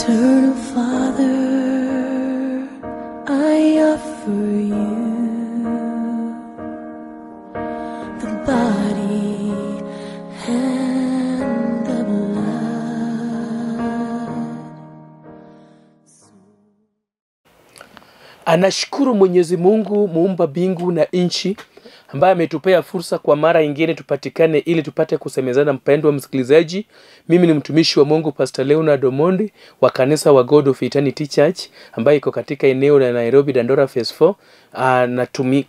Eternal Father, I offer you the body and the blood. Anashukuru Mwenyezi Mungu muumba mbingu na nchi, ambaye ametupea fursa kwa mara nyingine tupatikane ili tupate kusemezana. Mpendwa msikilizaji, mimi ni mtumishi wa Mungu Pastor Leonard Omondi wa kanisa wa God of Eternity Church ambaye iko katika eneo la Nairobi Dandora Phase 4.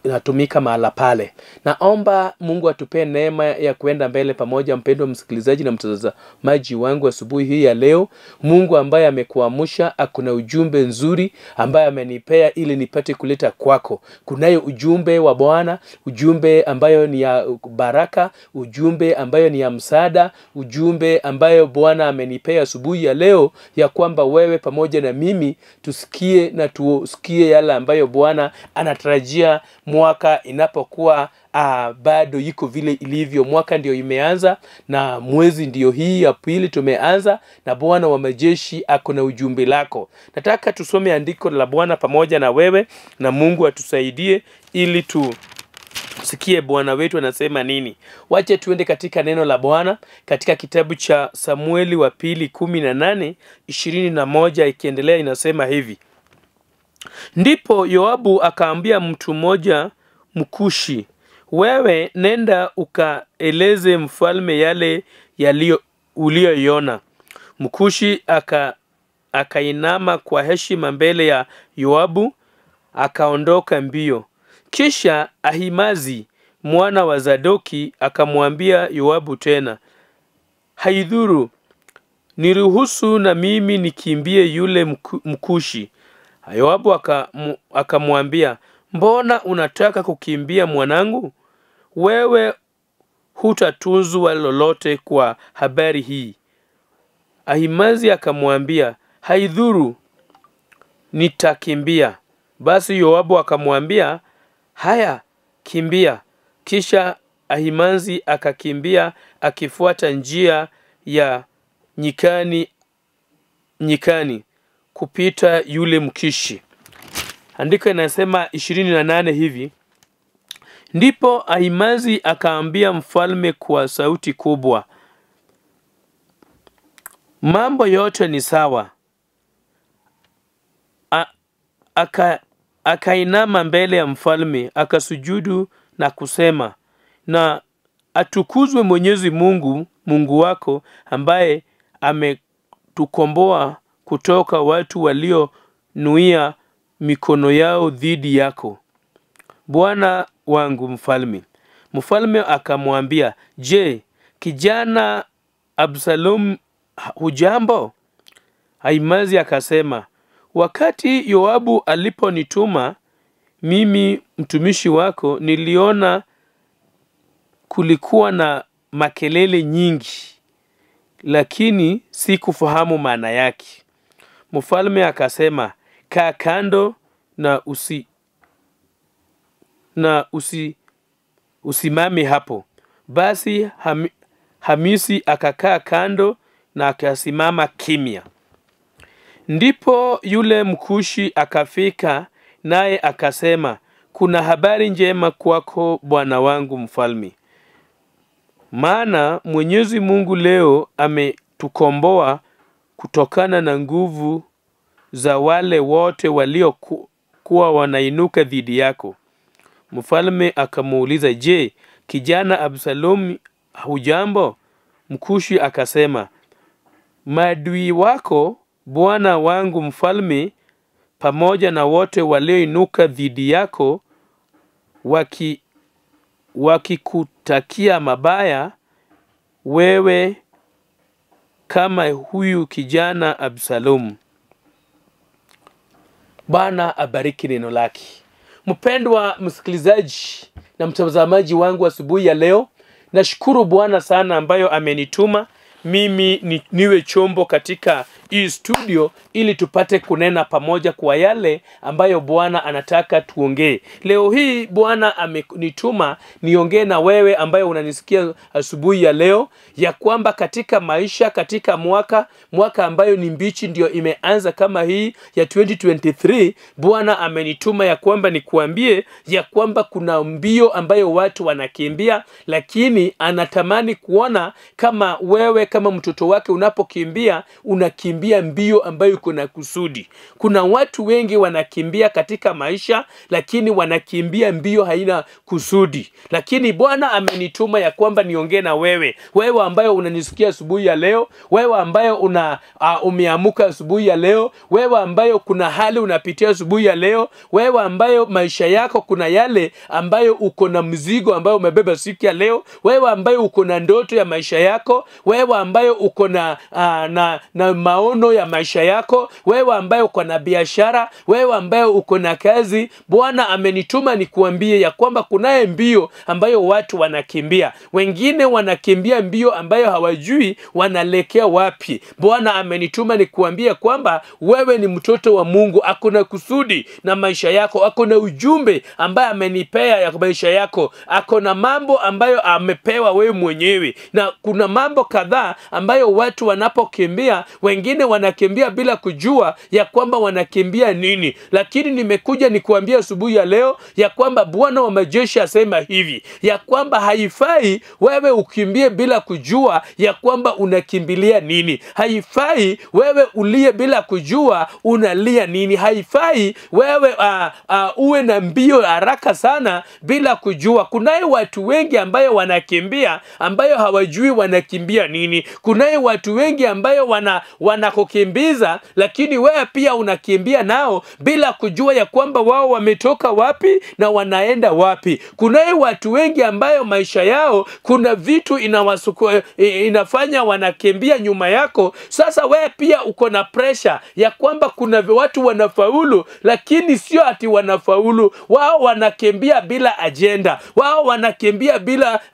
Natumika mahala pale. Naomba Mungu atupee neema ya kuenda mbele pamoja, mpendwa msikilizaji na mtazamaji wangu asubuhi hii ya leo. Mungu ambaye amekuamsha akuna ujumbe nzuri ambaye amenipea ili nipate kuleta kwako. Kunayo ujumbe wa Bwana, ujumbe ambayo ni ya baraka, ujumbe ambayo ni ya msaada, ujumbe ambayo Bwana amenipea asubuhi ya leo, ya kwamba wewe pamoja na mimi tusikie na tusikie yale ambayo Bwana anatarajia mwaka inapokuwa bado iko vile ilivyo. Mwaka ndio imeanza na mwezi ndio hii ya pili tumeanza, na Bwana wa majeshi ako na ujumbe lako. Nataka tusome andiko la Bwana pamoja na wewe, na Mungu atusaidie ili tu sikie Bwana wetu anasema nini. Wache tuende katika neno la Bwana katika kitabu cha Samueli wa pili 18:21 ikiendelea inasema hivi: Ndipo Yoabu akaambia mtu mmoja Mkushi, wewe nenda ukaeleze mfalme yale yaliyo uliyoiona. Mkushi akainama kwa heshima mbele ya Yoabu, akaondoka mbio. Kisha Ahimazi mwana wa Zadoki akamwambia Yoabu tena, haidhuru, niruhusu na mimi nikimbie yule Mkushi. Yoabu akamwambia, mbona unataka kukimbia mwanangu? Wewe hutatuzwa lolote kwa habari hii. Ahimazi akamwambia, haidhuru, nitakimbia. Basi Yoabu akamwambia, haya, kimbia. Kisha Ahimazi akakimbia akifuata njia ya nyikani kupita yule Mkishi. Andiko inasema 28 hivi: Ndipo Ahimazi akaambia mfalme kwa sauti kubwa, mambo yote ni sawa. Akainama mbele ya mfalme, akasujudu na kusema, na atukuzwe Mwenyezi Mungu, Mungu wako, ambaye ametukomboa kutoka watu walio nuia mikono yao dhidi yako, Bwana wangu mfalme. Mfalme akamwambia, je, kijana Absalom hujambo? Ahimazi akasema, wakati Yoabu aliponituma mimi mtumishi wako, niliona kulikuwa na makelele nyingi, lakini sikufahamu maana yake. Mfalme akasema, kaa kando na usimame hapo. Basi Hamisi akakaa kando na akasimama kimya. Ndipo yule Mkushi akafika, naye akasema, kuna habari njema kwako bwana wangu mfalme, maana Mwenyezi Mungu leo ametukomboa kutokana na nguvu za wale wote waliokuwa wanainuka dhidi yako. Mfalme akamuuliza, je, kijana Absalom hujambo? Mkushi akasema, maadui wako bwana wangu mfalme, pamoja na wote walioinuka dhidi yako wakikutakia mabaya wewe, kama huyu kijana Absalom. Bwana abariki neno lake. Mpendwa msikilizaji na mtazamaji wangu asubuhi ya leo, nashukuru Bwana sana ambayo amenituma mimi niwe chombo katika hii studio ili tupate kunena pamoja kwa yale ambayo Bwana anataka tuongee. Leo hii Bwana amenituma niongee na wewe ambayo unanisikia asubuhi ya leo, ya kwamba katika maisha, katika mwaka ambayo ni mbichi ndio imeanza kama hii ya 2023, Bwana amenituma ya kwamba nikuambie ya kwamba kuna mbio ambayo watu wanakimbia, lakini anatamani kuona kama wewe kama mtoto wake unapokimbia unakimbia mbio ambayo iko na kusudi. Kuna watu wengi wanakimbia katika maisha, lakini wanakimbia mbio haina kusudi. Lakini Bwana amenituma ya kwamba niongee na wewe, wewe ambayo unanisikia asubuhi ya leo, wewe ambayo umeamuka asubuhi ya leo, wewe ambayo kuna hali unapitia asubuhi ya leo, wewe ambayo maisha yako kuna yale ambayo uko na mzigo ambayo umebeba siku ya leo, wewe ambayo uko na ndoto ya maisha yako, wewe ambayo uko na maono ya maisha yako, wewe ambayo uko na biashara, wewe ambayo uko na kazi, Bwana amenituma nikuambie ya kwamba kunaye mbio ambayo watu wanakimbia. Wengine wanakimbia mbio ambayo hawajui wanaelekea wapi. Bwana amenituma nikuambie kwamba wewe ni mtoto wa Mungu, akona kusudi na maisha yako, akona ujumbe ambaye amenipea ya maisha yako, akona mambo ambayo amepewa wewe mwenyewe. Na kuna mambo kadhaa ambayo watu wanapokimbia, wengine wanakimbia bila kujua ya kwamba wanakimbia nini. Lakini nimekuja nikuambia asubuhi ya leo ya kwamba Bwana wa majeshi asema hivi, ya kwamba haifai wewe ukimbie bila kujua ya kwamba unakimbilia nini. Haifai wewe ulie bila kujua unalia nini. Haifai wewe uwe na mbio haraka sana bila kujua. Kunaye watu wengi ambayo wanakimbia ambayo hawajui wanakimbia nini. Kunaye watu wengi ambayo wanakukimbiza, lakini wewe pia unakimbia nao bila kujua ya kwamba wao wametoka wapi na wanaenda wapi. Kunaye watu wengi ambayo maisha yao kuna vitu inafanya wanakimbia nyuma yako. Sasa wewe pia uko na pressure ya kwamba kuna watu wanafaulu, lakini sio ati wanafaulu, wao wanakimbia bila agenda, wao wanakimbia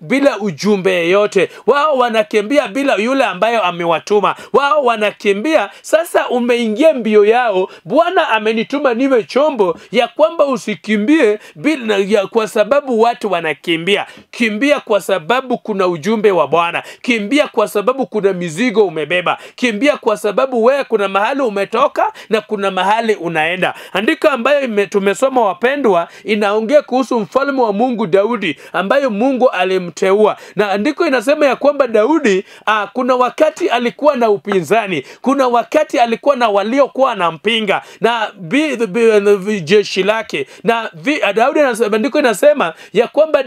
bila ujumbe yeyote, wao wanakimbia bila yule ambayo amewatuma, wao wanakimbia. Sasa umeingia mbio yao. Bwana amenituma niwe chombo ya kwamba usikimbie bila kwa sababu watu wanakimbia. Kimbia kwa sababu kuna ujumbe wa Bwana. Kimbia kwa sababu kuna mizigo umebeba. Kimbia kwa sababu wewe kuna mahali umetoka na kuna mahali unaenda. Andiko ambayo tumesoma wapendwa inaongea kuhusu mfalme wa Mungu Daudi ambayo Mungu alimteua. Na andiko inasema ya kwamba Daudi kuna wakati alikuwa na upinzani, kuna wakati alikuwa na waliokuwa wanampinga na jeshi lake. Na Daudi andiko inasema ya kwamba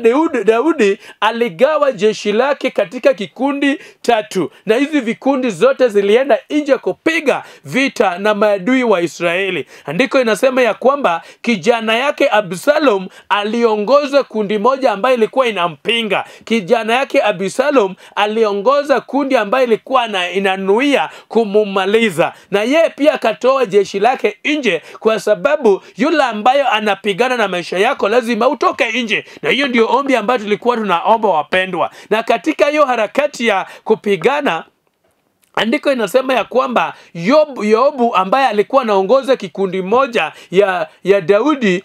Daudi aligawa jeshi lake katika kikundi tatu, na hizi vikundi zote zilienda nje kupiga vita na maadui wa Israeli. Andiko inasema ya kwamba kijana yake Absalom aliongoza kundi moja ambayo ilikuwa inampinga. Kijana yake Absalom aliongoza kundi ambayo ilikuwa inanuia kumumaliza, na yeye pia akatoa jeshi lake nje, kwa sababu yule ambayo anapigana na maisha yako lazima utoke nje. Na hiyo ndio ombi ambayo tulikuwa tunaomba wapendwa. Na katika hiyo harakati ya kupigana, andiko inasema ya kwamba Yobu ambaye alikuwa anaongoza kikundi moja ya Daudi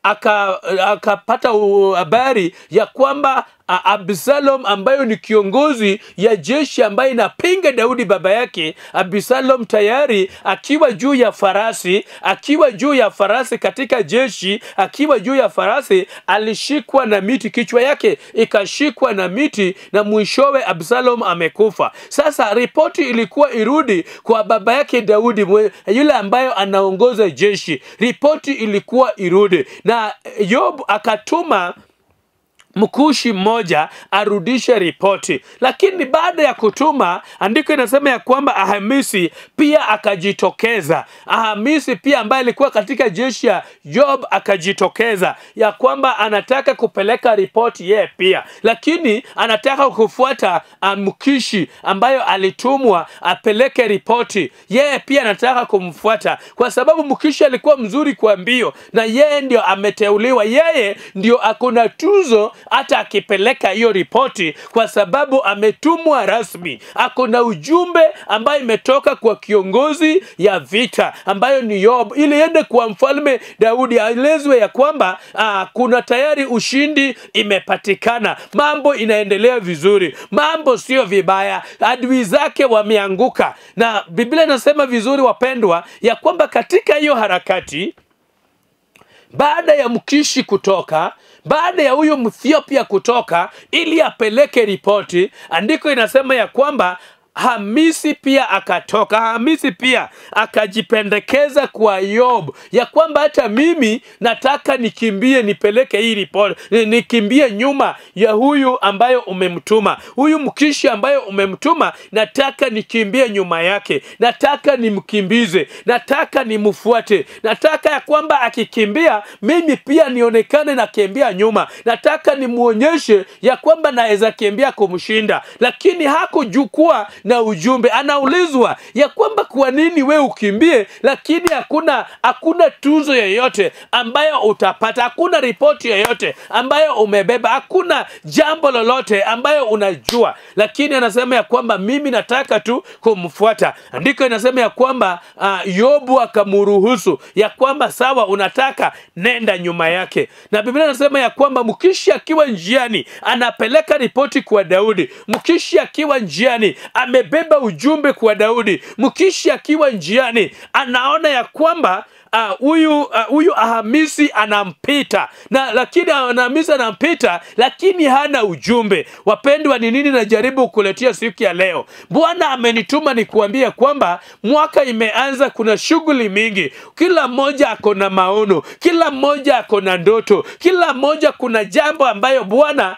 akapata habari ya kwamba Absalom ambayo ni kiongozi ya jeshi ambaye inapinga Daudi baba yake, Absalom tayari akiwa juu ya farasi, akiwa juu ya farasi katika jeshi, akiwa juu ya farasi alishikwa na miti, kichwa yake ikashikwa na miti, na mwishowe Absalom amekufa. Sasa ripoti ilikuwa irudi kwa baba yake Daudi, yule ambayo anaongoza jeshi. Ripoti ilikuwa irudi, na Yob akatuma mkushi mmoja arudishe ripoti. Lakini baada ya kutuma, andiko inasema ya kwamba Ahamisi pia akajitokeza. Ahamisi pia ambaye alikuwa katika jeshi ya Job akajitokeza ya kwamba anataka kupeleka ripoti yeye pia, lakini anataka kufuata mkishi ambayo alitumwa apeleke ripoti. Yeye pia anataka kumfuata kwa sababu mkishi alikuwa mzuri kwa mbio, na yeye ndio ameteuliwa, yeye ndio akona tuzo hata akipeleka hiyo ripoti, kwa sababu ametumwa rasmi. Ako na ujumbe ambayo imetoka kwa kiongozi ya vita ambayo ni Yoabu, ili ende kwa mfalme Daudi aelezwe ya kwamba kuna tayari ushindi imepatikana, mambo inaendelea vizuri, mambo sio vibaya, adui zake wameanguka. Na Biblia inasema vizuri wapendwa, ya kwamba katika hiyo harakati, baada ya Mkishi kutoka, baada ya huyo Ethiopia kutoka ili apeleke ripoti, andiko inasema ya kwamba Hamisi pia akatoka. Hamisi pia akajipendekeza kwa Yobu ya kwamba hata mimi nataka nikimbie, nipeleke hii ripoti, nikimbie nyuma ya huyu ambayo umemtuma, huyu Mkishi ambayo umemtuma, nataka nikimbie nyuma yake, nataka nimkimbize, nataka nimfuate, nataka ya kwamba akikimbia mimi pia nionekane nakimbia nyuma, nataka nimuonyeshe ya kwamba naweza kimbia kumshinda. Lakini hakujukua na ujumbe. Anaulizwa ya kwamba kwa nini we ukimbie, lakini hakuna tuzo yoyote ambayo utapata, hakuna ripoti yoyote ambayo umebeba, hakuna jambo lolote ambayo unajua. Lakini anasema ya kwamba mimi nataka tu kumfuata. Andiko inasema ya kwamba Yobu akamruhusu ya kwamba sawa, unataka nenda nyuma yake. Na Biblia inasema ya kwamba Mkishi akiwa njiani anapeleka ripoti kwa Daudi. Mkishi akiwa njiani amebeba ujumbe kwa Daudi. Mkishi akiwa njiani anaona ya kwamba huyu Ahamisi anampita, na lakini Ahamisi anampita lakini hana ujumbe. Wapendwa, ni nini najaribu kukuletea siku ya leo? Bwana amenituma nikuambie kwamba mwaka imeanza, kuna shughuli mingi, kila mmoja ako na maono, kila mmoja ako na ndoto, kila mmoja kuna jambo ambayo Bwana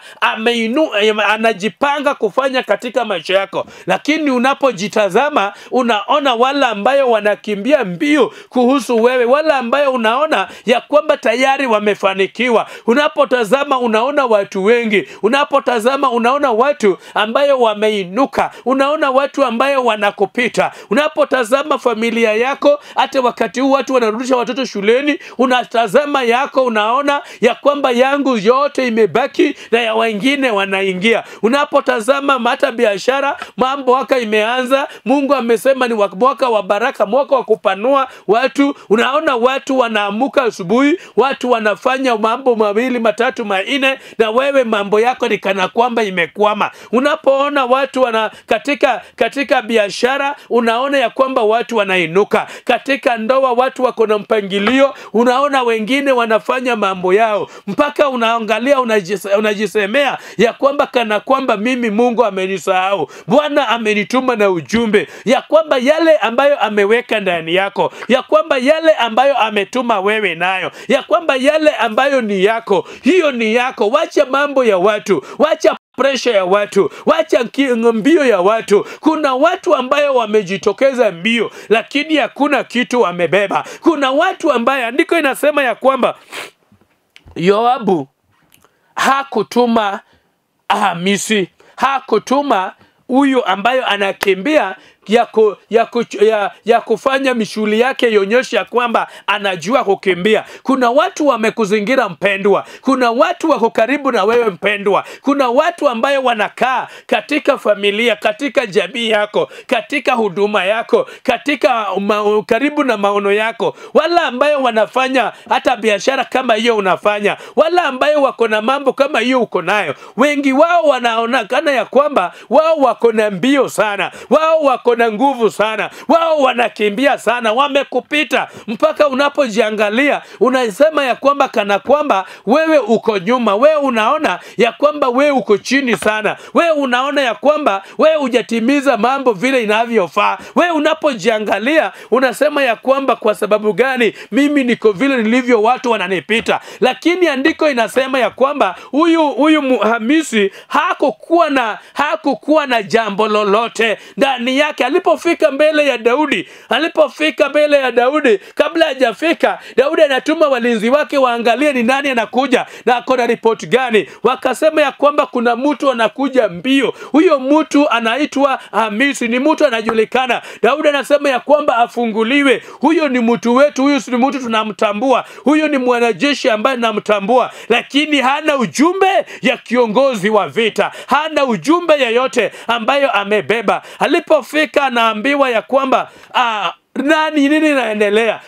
anajipanga kufanya katika maisha yako. Lakini unapojitazama unaona wala ambayo wanakimbia mbio kuhusu wewe, wala ambayo unaona ya kwamba tayari wamefanikiwa. Unapotazama unaona watu wengi, unapotazama unaona watu ambayo wameinuka, unaona watu ambayo wanakupita. Unapotazama familia yako, hata wakati huu watu wanarudisha watoto shuleni, unatazama yako unaona ya kwamba yangu yote imebaki na ya wengine wanaingia. Unapotazama hata biashara, mambo haka imeanza, Mungu amesema ni mwaka wa baraka, mwaka wa kupanua watu. Unaona watu wanaamuka asubuhi, watu wanafanya mambo mawili matatu manne, na wewe mambo yako ni kana kwamba imekwama. Unapoona watu wana katika biashara, unaona ya kwamba watu wanainuka. Katika ndoa watu wako na mpangilio, unaona wengine wanafanya mambo yao, mpaka unaangalia unajisemea ya kwamba kana kwamba mimi Mungu amenisahau. Bwana amenituma na ujumbe ya kwamba yale ambayo ameweka ndani yako, ya kwamba yale ambayo ametuma wewe nayo, ya kwamba yale ambayo ni yako, hiyo ni yako. Wacha mambo ya watu, wacha pressure ya watu, wacha mbio ya watu. Kuna watu ambayo wamejitokeza mbio lakini hakuna kitu wamebeba. Kuna watu ambayo andiko inasema ya kwamba Yoabu hakutuma Ahamisi, hakutuma huyu ambayo anakimbia ya kufanya mishughuli yake ionyeshe ya kwamba anajua kukimbia. Kuna watu wamekuzingira mpendwa, kuna watu wako karibu na wewe mpendwa, kuna watu ambayo wanakaa katika familia, katika jamii yako, katika huduma yako, katika karibu na maono yako, wala ambayo wanafanya hata biashara kama hiyo unafanya, wala ambayo wako na mambo kama hiyo uko nayo. Wengi wao wanaonekana ya kwamba wao wako na mbio sana, wao wako na nguvu sana, wao wanakimbia sana, wamekupita mpaka unapojiangalia unasema ya kwamba kana kwamba wewe uko nyuma, wewe unaona ya kwamba wewe uko chini sana, wewe unaona ya kwamba wewe hujatimiza mambo vile inavyofaa. Wewe unapojiangalia unasema ya kwamba kwa sababu gani mimi niko vile nilivyo, watu wananipita. Lakini andiko inasema ya kwamba huyu Hamisi hakukuwa na jambo lolote ndani yake. yake. Alipofika mbele ya Daudi, kabla hajafika, Daudi anatuma walinzi wake waangalie ni nani anakuja na ako na ripoti gani. Wakasema ya kwamba kuna mtu anakuja mbio, huyo mtu anaitwa Hamisi, ni mtu anajulikana. Daudi anasema ya kwamba afunguliwe, huyo ni mtu wetu, huyo si mtu tunamtambua, huyo ni mwanajeshi ambaye namtambua, lakini hana ujumbe ya kiongozi wa vita, hana ujumbe yeyote ambayo amebeba. Alipofika anaambiwa ya kwamba nani, nini inaendelea?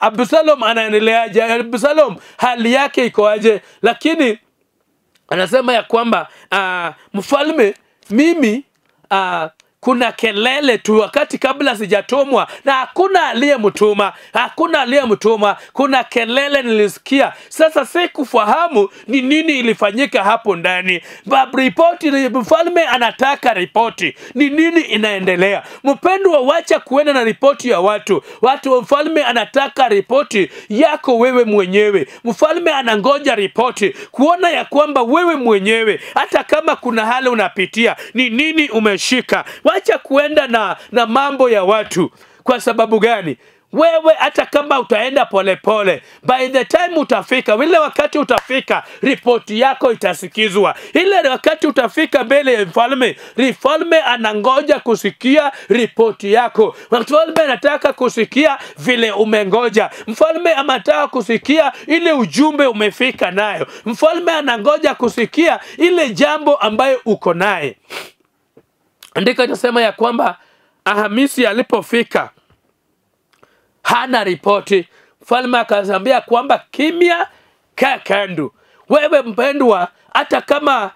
Absalom anaendeleaje? Absalom hali yake iko aje? Lakini anasema ya kwamba mfalme, mimi kuna kelele tu wakati kabla sijatumwa, na hakuna aliyemtuma, kuna kelele nilisikia. Sasa sikufahamu ni nini ilifanyika hapo ndani. Ripoti, mfalme anataka ripoti ni nini inaendelea. Mpendwa, wacha kuenda na ripoti ya watu. Mfalme anataka ripoti yako wewe mwenyewe. Mfalme anangoja ripoti kuona ya kwamba wewe mwenyewe, hata kama kuna hali unapitia, ni nini umeshika. Wacha kuenda na mambo ya watu. Kwa sababu gani? Wewe hata kama utaenda pole pole, by the time utafika, ile wakati utafika, ripoti yako itasikizwa. Ile wakati utafika mbele ya mfalme, mfalme anangoja kusikia ripoti yako. Mfalme anataka kusikia vile umengoja. Mfalme anataka kusikia ile ujumbe umefika nayo. Mfalme anangoja kusikia ile jambo ambayo uko naye. Andiko inasema ya kwamba Ahamisi alipofika hana ripoti. Mfalme akamwambia kwamba kimya, kaa kando. Wewe mpendwa, hata kama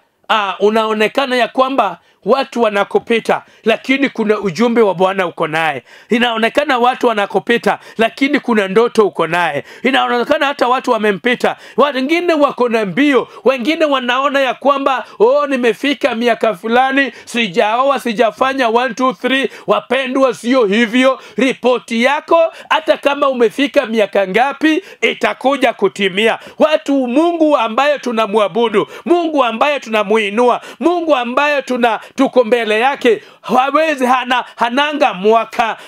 unaonekana ya kwamba watu wanakupita, lakini kuna ujumbe wa Bwana uko naye. Inaonekana watu wanakupita, lakini kuna ndoto uko naye. Inaonekana hata watu wamempita, wengine wako na mbio, wengine wanaona ya kwamba oh, nimefika miaka fulani, sijaoa, sijafanya 1 2 3. Wapendwa, sio hivyo. Ripoti yako hata kama umefika miaka ngapi itakuja kutimia. Watu, Mungu ambaye tunamwabudu, Mungu ambaye tunamuinua, Mungu ambaye tuko mbele yake, hawezi,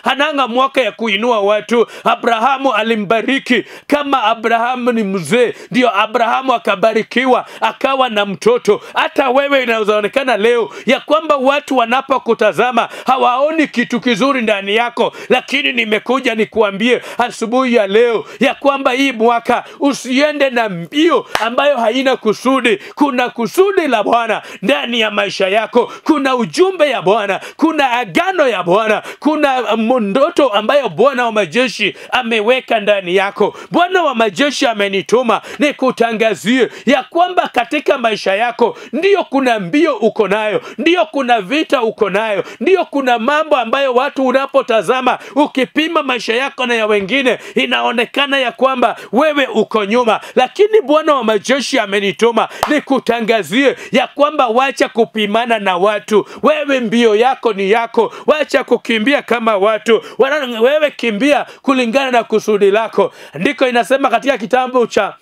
hananga mwaka ya kuinua watu. Abrahamu alimbariki. Kama Abrahamu ni mzee, ndio Abrahamu akabarikiwa akawa na mtoto. Hata wewe inaonekana leo ya kwamba watu wanapokutazama hawaoni kitu kizuri ndani yako, lakini nimekuja nikuambie asubuhi ya leo ya kwamba hii mwaka usiende na mbio ambayo haina kusudi. Kuna kusudi la Bwana ndani ya maisha yako, kuna ujumbe ya Bwana, kuna agano ya Bwana, kuna ndoto ambayo Bwana wa majeshi ameweka ndani yako. Bwana wa majeshi amenituma nikutangazie ya kwamba katika maisha yako ndiyo kuna mbio uko nayo, ndiyo kuna vita uko nayo, ndiyo kuna mambo ambayo watu unapotazama, ukipima maisha yako na ya wengine, inaonekana ya kwamba wewe uko nyuma, lakini Bwana wa majeshi amenituma nikutangazie ya kwamba wacha kupimana na watu. Wewe mbio yako ni yako, wacha kukimbia kama watu. Wewe kimbia kulingana na kusudi lako. Ndiko inasema katika kitabu cha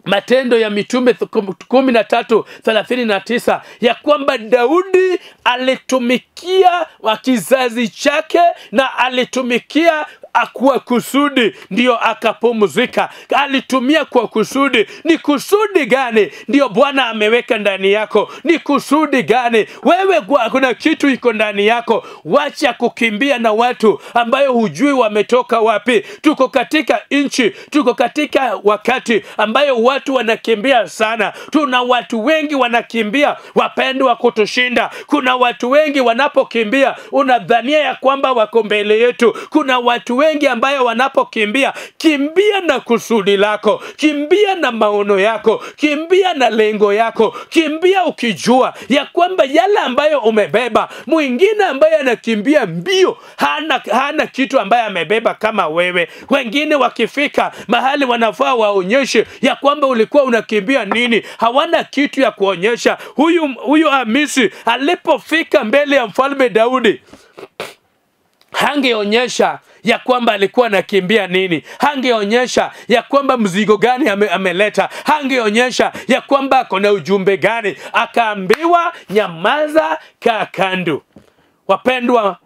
Matendo ya Mitume 13:39 ya kwamba Daudi alitumikia wa kizazi chake na alitumikia kwa kusudi, ndio akapumzika. Alitumia kwa kusudi. Ni kusudi gani ndio Bwana ameweka ndani yako? Ni kusudi gani? Wewe kuna kitu iko ndani yako. Wacha kukimbia na watu ambayo hujui wametoka wapi. Tuko katika nchi, tuko katika wakati ambayo watu wanakimbia sana. Tuna watu wengi wanakimbia, wapendwa, kutushinda. Kuna watu wengi wanapokimbia unadhania ya kwamba wako mbele yetu. Kuna watu wengi ambayo wanapokimbia. Kimbia na kusudi lako, kimbia na maono yako, kimbia na lengo yako, kimbia ukijua ya kwamba yale ambayo umebeba. Mwingine ambaye anakimbia mbio hana kitu ambaye amebeba kama wewe. Wengine wakifika mahali wanafaa waonyeshe ya kwamba ulikuwa unakimbia nini, hawana kitu ya kuonyesha. Huyu Hamisi alipofika mbele ya mfalme Daudi hangeonyesha ya kwamba alikuwa anakimbia nini, hangeonyesha ya kwamba mzigo gani ameleta, hangeonyesha ya kwamba ako na ujumbe gani. Akaambiwa nyamaza, kaa kando. Wapendwa,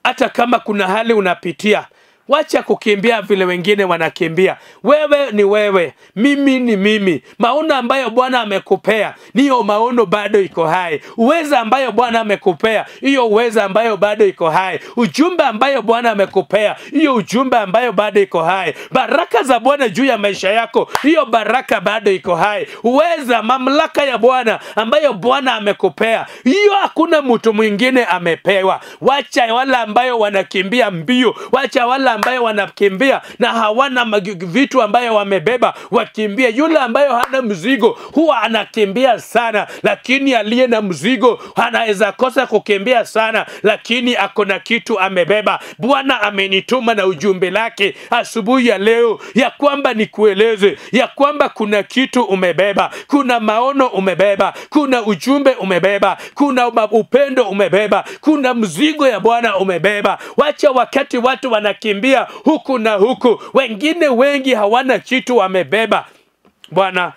Hata kama kuna hali unapitia, wacha kukimbia vile wengine wanakimbia. Wewe ni wewe, mimi ni mimi. Maono ambayo Bwana amekupea, niyo maono bado iko hai. Uweza ambayo Bwana amekupea, hiyo uweza ambayo bado iko hai. Ujumbe ambayo Bwana amekupea, hiyo ujumbe ambayo bado iko hai. Baraka za Bwana juu ya maisha yako, hiyo baraka bado iko hai. Uweza, mamlaka ya Bwana ambayo Bwana amekupea, hiyo hakuna mtu mwingine amepewa. Wacha wale ambayo wanakimbia mbio, wacha wale ambayo wanakimbia na hawana vitu ambayo wamebeba wakimbie. Yule ambayo hana mzigo huwa anakimbia sana, lakini aliye na mzigo anaweza kosa kukimbia sana, lakini ako na kitu amebeba. Bwana amenituma na ujumbe lake asubuhi ya leo ya kwamba nikueleze ya kwamba kuna kitu umebeba, kuna maono umebeba, kuna ujumbe umebeba, kuna upendo umebeba, kuna mzigo ya Bwana umebeba. Wacha wakati watu wanakimbia huku na huku, wengine wengi hawana kitu wamebeba. Bwana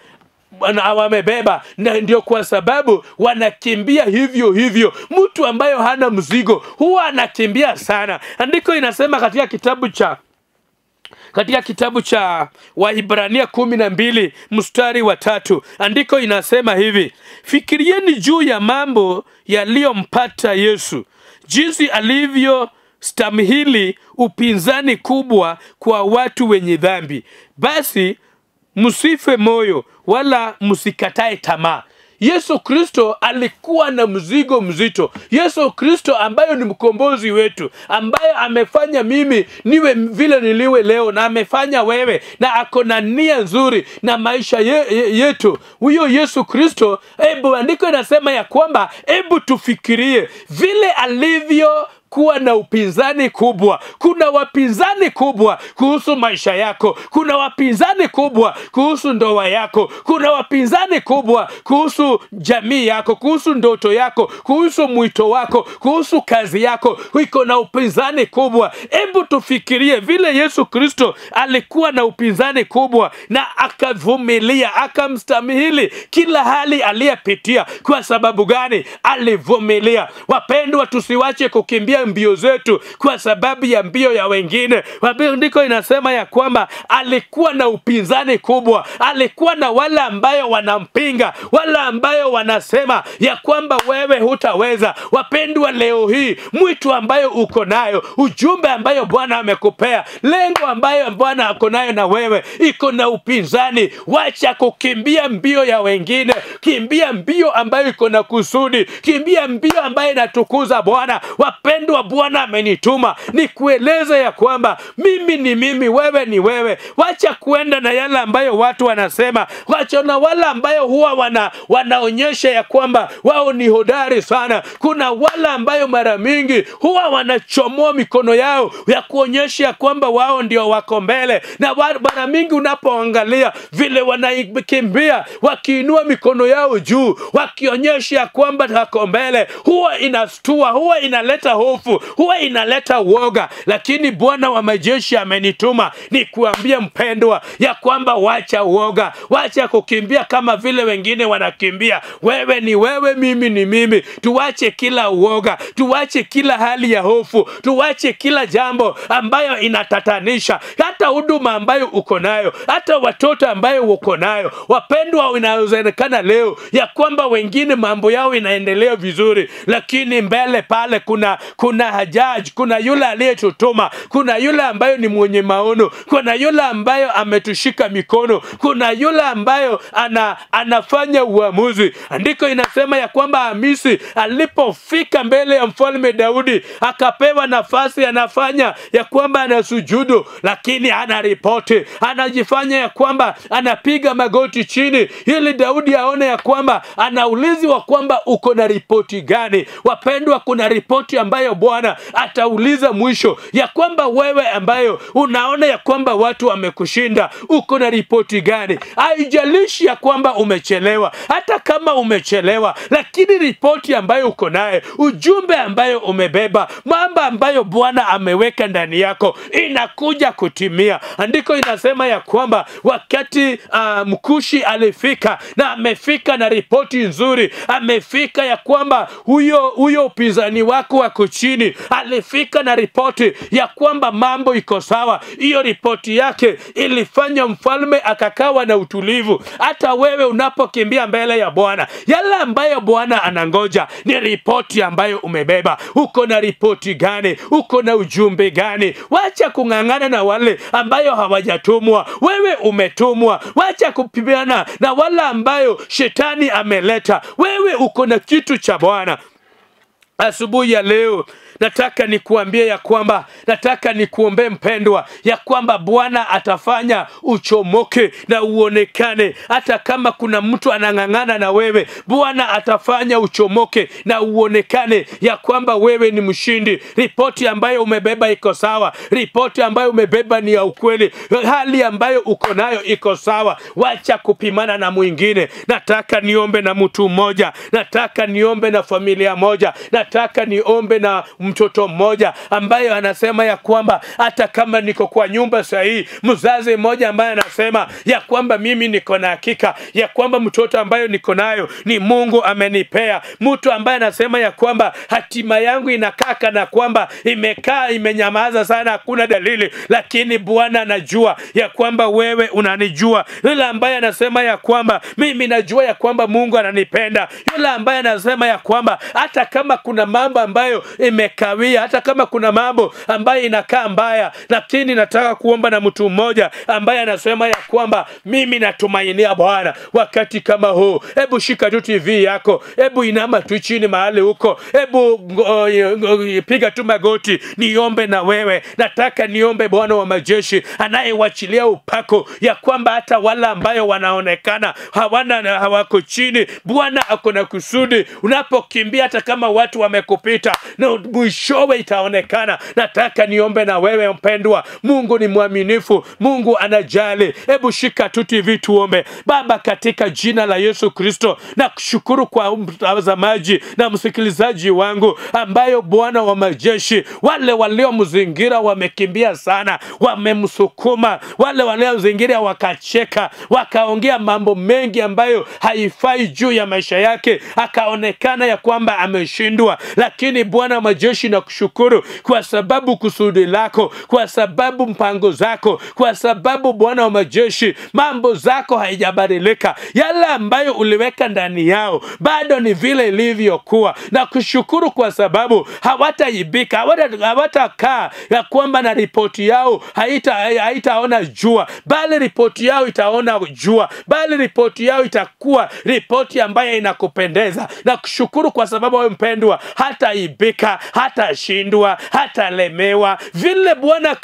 wamebeba, na ndio kwa sababu wanakimbia hivyo hivyo. Mtu ambayo hana mzigo huwa anakimbia sana. Andiko inasema katika kitabu cha Waebrania 12 mstari wa 3, andiko inasema hivi: fikirieni juu ya mambo yaliyompata Yesu, jinsi alivyo stamhili upinzani kubwa kwa watu wenye dhambi. Basi msife moyo wala msikatae tamaa. Yesu Kristo alikuwa na mzigo mzito. Yesu Kristo ambayo ni mkombozi wetu, ambaye amefanya mimi niwe vile niliwe leo, na amefanya wewe, na ako na nia nzuri na maisha yetu. Huyo Yesu Kristo, hebu andiko inasema ya kwamba hebu tufikirie vile alivyo kuwa na upinzani kubwa. Kuna wapinzani kubwa kuhusu maisha yako, kuna wapinzani kubwa kuhusu ndoa yako, kuna wapinzani kubwa kuhusu jamii yako, kuhusu ndoto yako, kuhusu mwito wako, kuhusu kazi yako. Iko na upinzani kubwa. Hebu tufikirie vile Yesu Kristo alikuwa na upinzani kubwa na akavumilia, akamstahimili kila hali aliyepitia. Kwa sababu gani? Alivumilia. Wapendwa, tusiwache kukimbia mbio zetu kwa sababu ya mbio ya wengine. Andiko inasema ya kwamba alikuwa na upinzani kubwa, alikuwa na wale ambayo wanampinga, wale ambayo wanasema ya kwamba wewe hutaweza. Wapendwa, leo hii mwito ambayo uko nayo, ujumbe ambayo Bwana amekupea, lengo ambayo Bwana ako nayo na wewe, iko na upinzani. Wacha kukimbia mbio ya wengine, kimbia mbio ambayo iko na kusudi, kimbia mbio ambayo inatukuza Bwana. Wapendwa, Bwana amenituma nikueleze ya kwamba mimi ni mimi, wewe ni wewe. Wacha kuenda na yale ambayo watu wanasema, wacha na wale ambayo huwa wanaonyesha ya kwamba wao ni hodari sana. Kuna wale ambayo mara mingi huwa wanachomoa mikono yao ya kuonyesha ya kwamba wao ndio wako mbele, na mara mingi unapoangalia vile wanakimbia wakiinua mikono yao juu wakionyesha ya kwamba wako mbele, huwa inastua, huwa inaleta hofu, huwa inaleta uoga. Lakini Bwana wa majeshi amenituma nikuambie mpendwa ya kwamba wacha uoga, wacha kukimbia kama vile wengine wanakimbia. Wewe ni wewe, mimi ni mimi. Tuache kila uoga, tuache kila hali ya hofu, tuache kila jambo ambayo inatatanisha, hata huduma ambayo uko nayo, hata watoto ambayo uko nayo. Wapendwa, inawezekana leo ya kwamba wengine mambo yao inaendelea vizuri, lakini mbele pale kuna hajaji, kuna yule aliyetutuma, kuna yule ambayo ni mwenye maono, kuna yule ambayo ametushika mikono, kuna yule ambayo anafanya uamuzi. Andiko inasema ya kwamba Hamisi alipofika mbele ya mfalme Daudi akapewa nafasi, anafanya ya kwamba anasujudu, lakini anaripoti, anajifanya ya kwamba anapiga magoti chini ili Daudi aone ya kwamba anaulizwa kwamba uko na ripoti gani. Wapendwa, kuna ripoti ambayo Bwana atauliza mwisho ya kwamba wewe ambayo unaona ya kwamba watu wamekushinda, uko na ripoti gani? Haijalishi ya kwamba umechelewa, hata kama umechelewa, lakini ripoti ambayo uko nayo, ujumbe ambayo umebeba, mambo ambayo Bwana ameweka ndani yako inakuja kutimia. Andiko inasema ya kwamba wakati Mkushi alifika, na amefika na ripoti nzuri, amefika ya kwamba huyo upinzani wako wako chini. chini, alifika na ripoti ya kwamba mambo iko sawa. Hiyo ripoti yake ilifanya mfalme akakawa na utulivu. Hata wewe unapokimbia mbele ya Bwana, yale ambayo Bwana anangoja ni ripoti ambayo umebeba. Uko na ripoti gani? Uko na ujumbe gani? Wacha kung'ang'ana na wale ambayo hawajatumwa. Wewe umetumwa. Wacha kupigana na wale ambayo shetani ameleta. Wewe uko na kitu cha Bwana. Asubuhi ya leo nataka nikuambie ya kwamba, nataka nikuombe mpendwa, ya kwamba Bwana atafanya uchomoke na uonekane. Hata kama kuna mtu anang'ang'ana na wewe, Bwana atafanya uchomoke na uonekane ya kwamba wewe ni mshindi. Ripoti ambayo umebeba iko sawa, ripoti ambayo umebeba ni ya ukweli, hali ambayo uko nayo iko sawa. Wacha kupimana na mwingine. Nataka niombe na mtu mmoja, nataka niombe na familia moja, nataka niombe na mtoto mmoja ambaye anasema ya kwamba hata kama niko kwa nyumba sahihi, mzazi mmoja ambaye anasema ya kwamba mimi niko na hakika ya kwamba mtoto ambayo niko nayo ni Mungu amenipea. Mtu ambaye anasema ya kwamba hatima yangu inakaa kana kwamba imekaa imenyamaza sana, hakuna dalili, lakini Bwana anajua ya kwamba wewe unanijua. Yule ambaye anasema ya kwamba mimi najua ya kwamba Mungu ananipenda. Yule ambaye anasema ya kwamba hata kama kuna mambo ambayo imekawia, hata kama kuna mambo ambayo inakaa mbaya, lakini nataka kuomba na mtu mmoja ambaye anasema ya kwamba mimi natumainia Bwana. Wakati kama huu, hebu shika tu TV yako, hebu inama tu chini mahali huko, hebu piga tu magoti, niombe na wewe. Nataka niombe Bwana wa majeshi anayewachilia upako ya kwamba hata wala ambayo wanaonekana hawana, hawako chini, Bwana ako na kusudi. Unapokimbia hata kama watu wamekupita, na mwishowe itaonekana. Nataka niombe na wewe mpendwa. Mungu ni mwaminifu, Mungu anajali. Hebu shika tu TV tuombe. Baba, katika jina la Yesu Kristo, nakushukuru kwa mtazamaji na msikilizaji wangu ambayo Bwana wa majeshi, wale waliomzingira wamekimbia sana, wamemsukuma, wale waliomzingira wakacheka, wakaongea mambo mengi ambayo haifai juu ya maisha yake, akaonekana ya kwamba ameshindwa. Lakini Bwana wa majeshi, nakushukuru kwa sababu kusudi lako, kwa sababu mpango zako, kwa sababu Bwana wa majeshi mambo zako haijabadilika. Yale ambayo uliweka ndani yao bado ni vile ilivyokuwa. Na kushukuru kwa sababu hawataibika, hawatakaa ya kwamba na ripoti yao haitaona jua, bali ripoti yao itaona jua, bali ripoti yao itakuwa ripoti ambayo inakupendeza. Na kushukuru kwa sababu wewe mpendwa, hataibika, hatashindwa, hatalemewa. Vile Bwana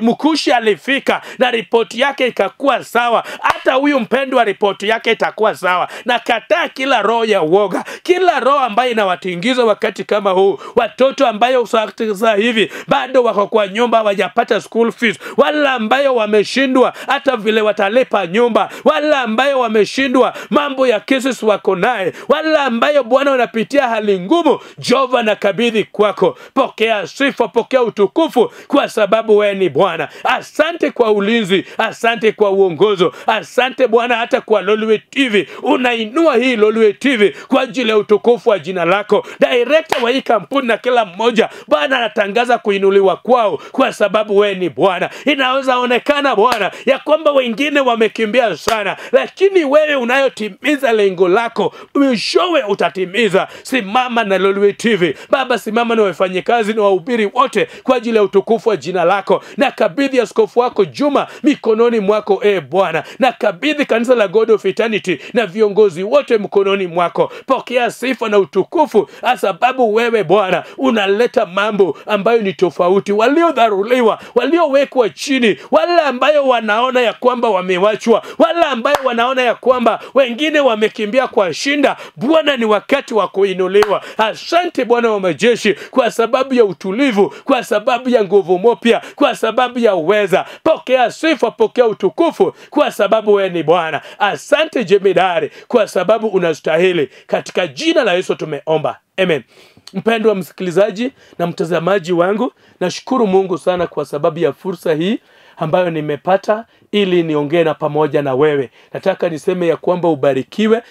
Mkushi alifika na ripoti yake ikakuwa sawa, hata huyu mpendwa ripoti yake itakuwa sawa. Na kataa kila roho ya uoga, kila roho ambayo inawatingiza wakati kama huu, watoto ambayo sasa hivi bado wako kwa nyumba hawajapata school fees, wala ambayo wameshindwa hata vile watalipa nyumba, wala ambayo wameshindwa mambo ya cases wako naye, wala ambayo Bwana wanapitia hali ngumu. Jehova, nakabidhi kwako. Pokea sifa, pokea utukufu kwa sababu wewe ni Bwana. Asante kwa ulinzi, asante kwa uongozo, asante Bwana hata kwa Lolwe TV. Unainua hii Lolwe TV kwa ajili ya utukufu wa jina lako. Director wa hii kampuni na kila mmoja, Bwana anatangaza kuinuliwa kwao kwa sababu wewe ni Bwana. Inaweza onekana Bwana ya kwamba wengine wamekimbia sana, lakini wewe unayotimiza lengo lako, mwishowe utatimiza. Simama na Lolwe TV Baba, simama na wafanyikazi na wahubiri wote kwa ajili ya utukufu wa jina lako. Na kabidhi askofu wako Juma mikononi mwako, e Bwana. Na kabidhi kanisa la God of Eternity na viongozi wote mkononi mwako. Pokea sifa na utukufu, sababu wewe Bwana unaleta mambo ambayo ni tofauti. Waliodharuliwa, waliowekwa chini, wale ambayo wanaona ya kwamba wamewachwa, wale ambayo wanaona ya kwamba wengine wamekimbia kwa shinda, Bwana ni wakati wa kuinuliwa. Asante Bwana wa majeshi kwa sababu ya utulivu, kwa sababu ya nguvu mpya, kwa sababu ya uweza. Pokea sifa, pokea utukufu kwa sababu wewe ni Bwana. Asante jemedari kwa sababu unastahili. Katika jina la Yesu tumeomba, amen. Mpendwa msikilizaji na mtazamaji wangu, nashukuru Mungu sana kwa sababu ya fursa hii ambayo nimepata ili niongee na pamoja na wewe. Nataka niseme ya kwamba ubarikiwe.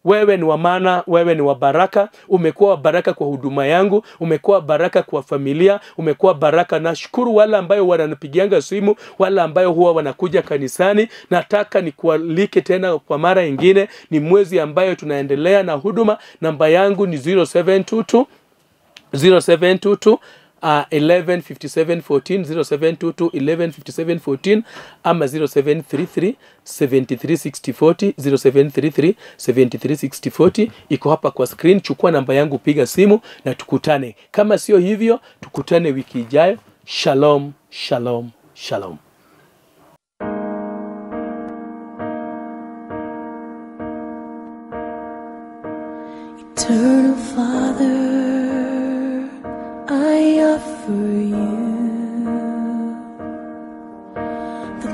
Wewe ni wa maana, wewe ni wa baraka, umekuwa wa baraka kwa huduma yangu, umekuwa baraka kwa familia, umekuwa baraka. Nashukuru wale ambayo wananipigianga simu, wale ambayo huwa wanakuja kanisani. Nataka nikualike tena kwa mara nyingine, ni mwezi ambayo tunaendelea na huduma. Namba yangu ni 0722 0722 11 57 14, 0722 11 57 14 ama 0733 73 60 40, 0733 73 60 40. Iko hapa kwa screen. Chukua namba yangu, piga simu na tukutane. Kama sio hivyo, tukutane wiki ijayo. Shalom, shalom, shalom. Eternal Father, I offer you the